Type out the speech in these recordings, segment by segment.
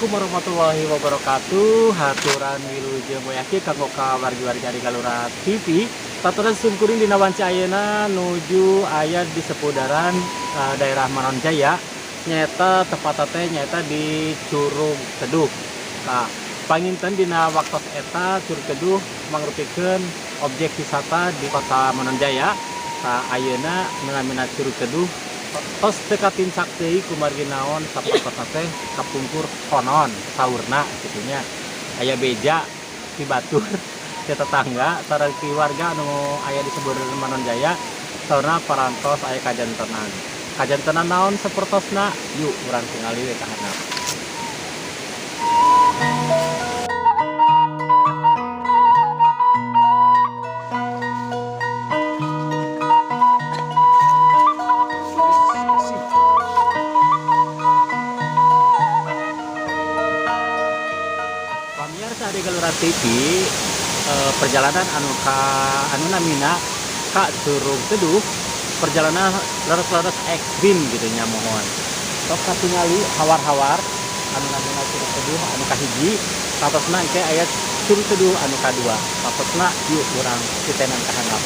Assalamualaikum warahmatullahi wabarakatuh. Haturan wilujeng boyaki kanggo ka wargi-wargi di Galura TV. Taturan simkuring dina wanci ayeuna nuju aya di seputaran daerah Manonjaya, nyaeta tepatna teh nyaeta di Curug Teduh. Nah, panginten dina waktos eta Curug Teduh mangrupikeun objek wisata di kota Manonjaya. Tah, ayeuna namina Curug Teduh tos teu katincak deui kumargi naon, sapertosna teh kapungkur konon saurna kitu nya aya beja ti batur, ti tetangga sareng ti warga anu aya di sebeureun Manonjaya, saurna parantos aya kajantenan. Kajantenan naon sapertosna? Yuk, urang tingali we ka handap. Pamiarsa di Galura TV, perjalanan anu ka anu namina ka Curug Teduh, perjalanan leres-leres ekstrim gitu nya. Mohon tos katingali hawar-hawar anu namina Curug Teduh anu kahiji, satosna engke aya Curug Teduh anu kadua. Satosna yuk, urang titenan ka handap.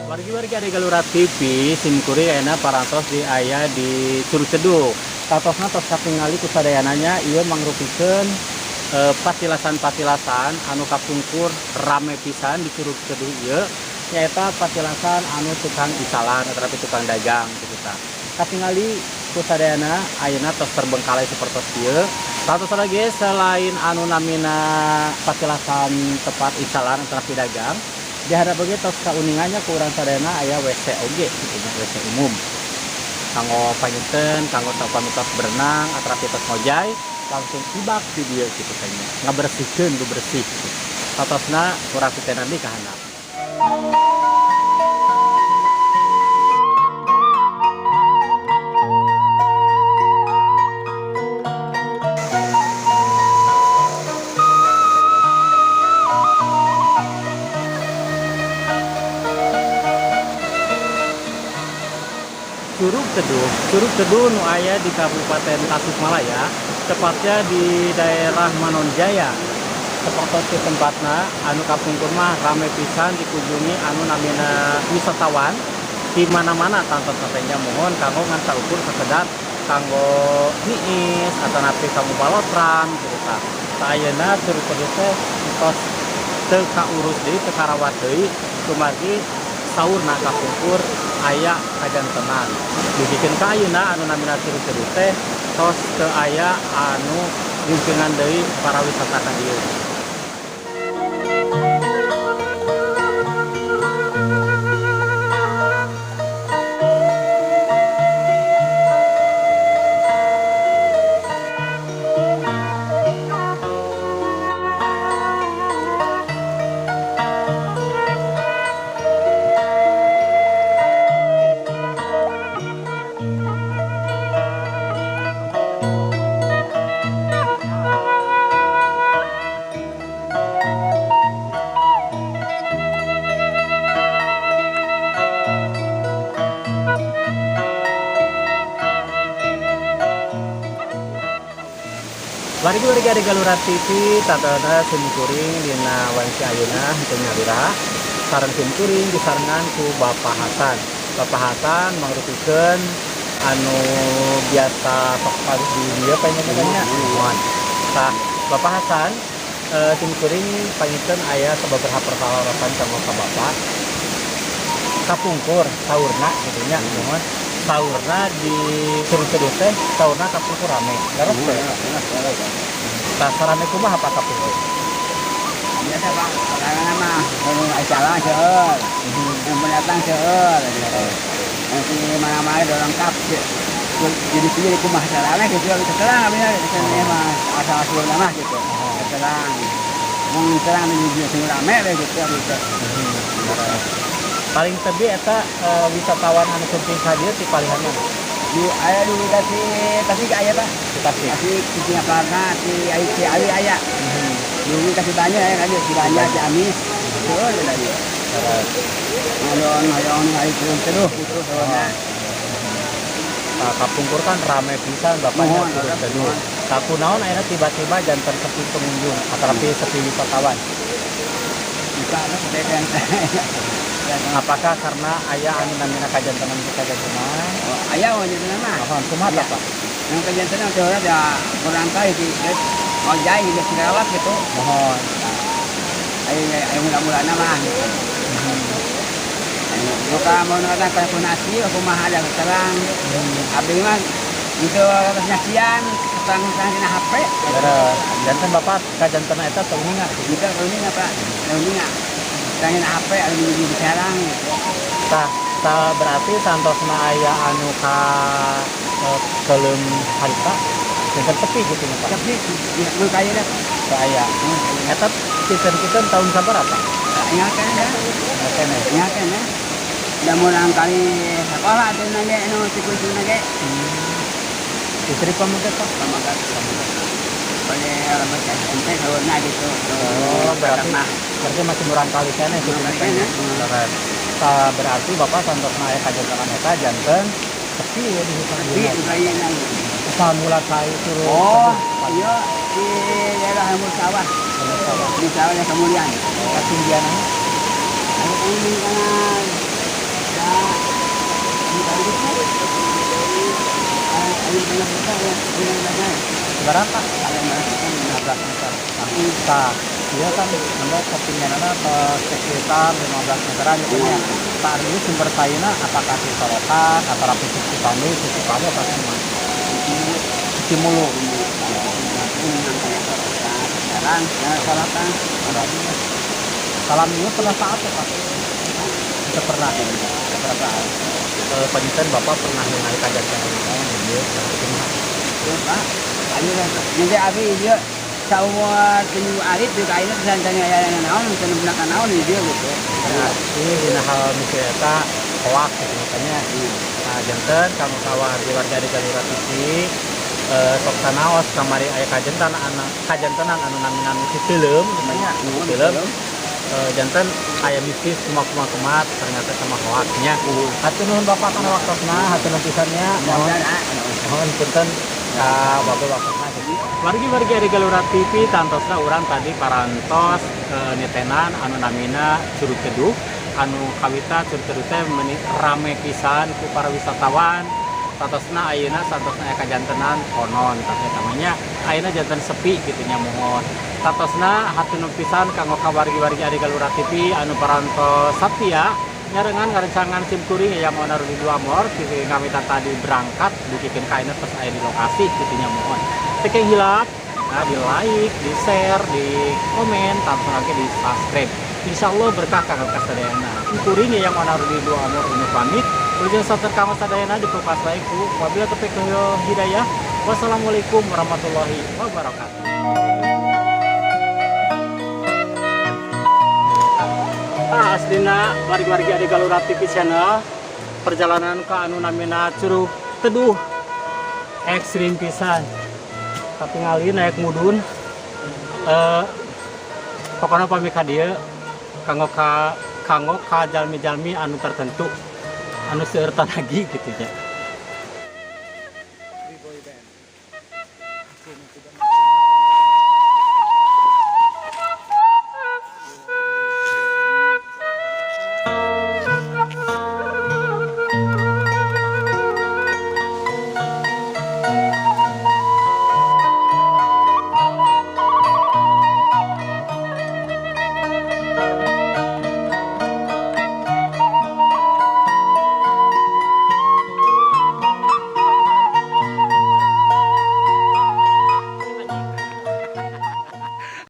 Wargi-wargi ada Galura TV, simkuring ayeuna parantos di aya di Curug Teduh. Satosna tos katingali ku sadayananya, ieu mangrupikeun patilasan-patilasan anu kapungkur rame pisan di Curug Teduh ieu, nyaeta patilasan anu tukang isalan atau tukang dagang gitu tah. Katingali ku sadayana ayeuna tos terbengkalai sapertos ieu. Satos lagi selain anu namina patilasan tempat isalan atau dagang, di hadap oge tos kauningannya ku urang sadayana aya WC oge gitu nya, WC umum kanggo panginten, kanggo pamitos berenang atau tos ngojay langsung ibak di dieu gitu kayaknya, ngabersihkeun ku bersih gitu. Satosna urang titenan di ka handap. Curug Teduh, Curug Teduh nu aya di Kabupaten Tasikmalaya, tepatnya di daerah Manonjaya. Seperti tempatna anu kapungkur mah rame pisan dikunjungi anu namina wisatawan di mana-mana tangtos nya. Mohon kanggo ngan saukur sekedar kanggo niis atau napi kanggo balotran gitu tah. Tah, ayeuna Curug Teduh teh tos teu kaurus deui, teu karawat deui, kumargi saurna kapungkur aya kajantenan. Dugikeun ka ayeuna anu namina Curug Teduh teh tos teu aya anu nyumpingan deui para wisata ka dieu. Wargi-wargi ada Galura TV, tatana simkuring dina wanci ayeuna henteu nyalira sareng simkuring disarengan ku Bapak Hasan. Bapak Hasan mangrupikeun anu biasa sok di dieu kayaknya. Muhun. Tah, Bapak Hasan, simkuring panginten aya sababaraha pertanyaan kanggo ka Bapak. Kapungkur saurna gitu nya, muhun. Saurna di Curug Teduh teh saurna kapungkur rame. Leres teh? Tah, sarame kumaha, Pak, kapungkur? Biasa, Pak, karena mah kalau acara seueur, yang pendatang seueur gitu. Nanti mana-mana udah lengkap. Jadi sini kumaha carana gitu, bisa terang abis di mah asal asulna mah gitu. Terang. Mun terang di sing rame we gitu gitu. Paling tebi eta wisatawan anu sumping ka dieu ti palihan mana? Di aya di Tasik, Tasik aya, Pak. Di Tasik. Tasik, di Singaparna, di Ciawi aya. Dulu kasih banyak ya kan, di Banyak, Ciamis. Seueur da ieu. Leres. Hoyong hoyong ningali curug teduh gitu saurna. Nah, kapungkur kan rame pisan bapaknya Muhun, Curug leres, Teduh. muhun. Tah kunaon ayeuna tiba-tiba janten sepi pengunjung atau sepi wisatawan? Buka lah setekan. Apakah karena aya anu namina kajantenan teh kajantenan? Oh, aya we janten mah. Muhun, kumaha tah, Aya. Pak? Yang kajantenan teh da kurang kali di ngojay gitu dirawat gitu. Muhun. Ayo ayo mula-mulana mah gitu. Ayo buka mau nonton ka nasi kumaha ada terang. Abdi mah gitu nyaksian terang-terang dina HP. Leres. Janten Bapak kajantenan eta teu uninga gitu. Gitu uninga Pak. Uninga. Terang dina HP anu di serang gitu. Tah, tah berarti santosna aya anu ka keleum harita janten sepi gitu nya, Pak. Tapi ya mun kaya dah. Teu aya. Eta kinten-kinten tahun sabaraha? Ingat kan ya? Keneh. Ingat kan ya? Da murang kali sekolah teh nage anu si kunci nage. Istri pameget, Pak? Pameget. Pada lebat SMP saurna gitu. Oh, berarti mah. Berarti masih murang kali keneh gitu Murang kali keneh. Leres. Tah, berarti Bapak santosna aya kajantenan eta janten sepi ya di hutan Sepi ieu. kayana. Asal mula kai Curug Oh, Teduh, Pak? iya di daerah Lembur Sawah. Lembur Sawah. Di sawah yang kemuliaan. Ketinggianna? Ayo ini kana ya di kali itu. Ayo banyak besar ya, banyak besar. Berapa? Ada yang 15 meter. Nah, iya kan anda ketinggianna ke sekitar 15 meteran gitu ya. Pak, ini sumber caina apakah di sorokan atau rapi Cipambi, Cipambi apa semua? Cimulu. Sekarang, ya sorokan. Salam ini pernah saat ya, Pak? Itu pernah. Pernah saat. Paniten Bapak pernah ningali kajantenan naon di dieu? Ya, Pak. Ayo nanti abi ieu saumur tinju alit juga ayeuna bisa tanya aya naon, bisa menggunakan naon di dieu gitu. Berarti dina hal misi eta hoak gitu makanya. Nah, janten kanggo warga di Galura TV sok sanaos kamari aya kajantenan anu kajantenan anu namina misi teuleum gitu nya. Teuleum. Janten aya mistis kumaha kumaha ternyata sama hoaknya. Hatur nuhun Bapak kana waktosna, hatur nuhun pisan nya. Mohon mohon punten ka bapak waktosna gitu. Wargi-wargi ari Galura TV, tantosna urang tadi parantos nitenan anu namina Curug Teduh, anu kawita Curug Teduh teh meuni rame pisan ku para wisatawan. Tantosna ayeuna santosna aya kajantenan konon tapi namanya ayeuna janten sepi gitu nya. Mohon tantosna hatur nuhun pisan kanggo ka wargi-wargi ari Galura TV anu parantos satia nyarengan ngarencangan sim kuring yang mau naruh di dua mor TV kami tadi berangkat dugikeun ka ayeuna tos aya di lokasi gitu nya. Mohon teu hilap, nah, di like, di share, di komen, langsung lagi di subscribe. Insya Allah berkah kanggo kasadayana. Kuring yang mau naruh di dua mor ini pamit. Wilujeng sonten kanggo sadayana, dipungkas wae ku wabillahi taufiq wal hidayah. Wassalamualaikum warahmatullahi wabarakatuh. Ah, aslina wargi-wargi adi Galura TV channel, perjalanan ke anu namina Curug Teduh ekstrim pisan, katingali naik mudun. Pokoknya pami ka dieu kanggo ka jalmi-jalmi anu tertentu anu seueur tanagi gitu ya.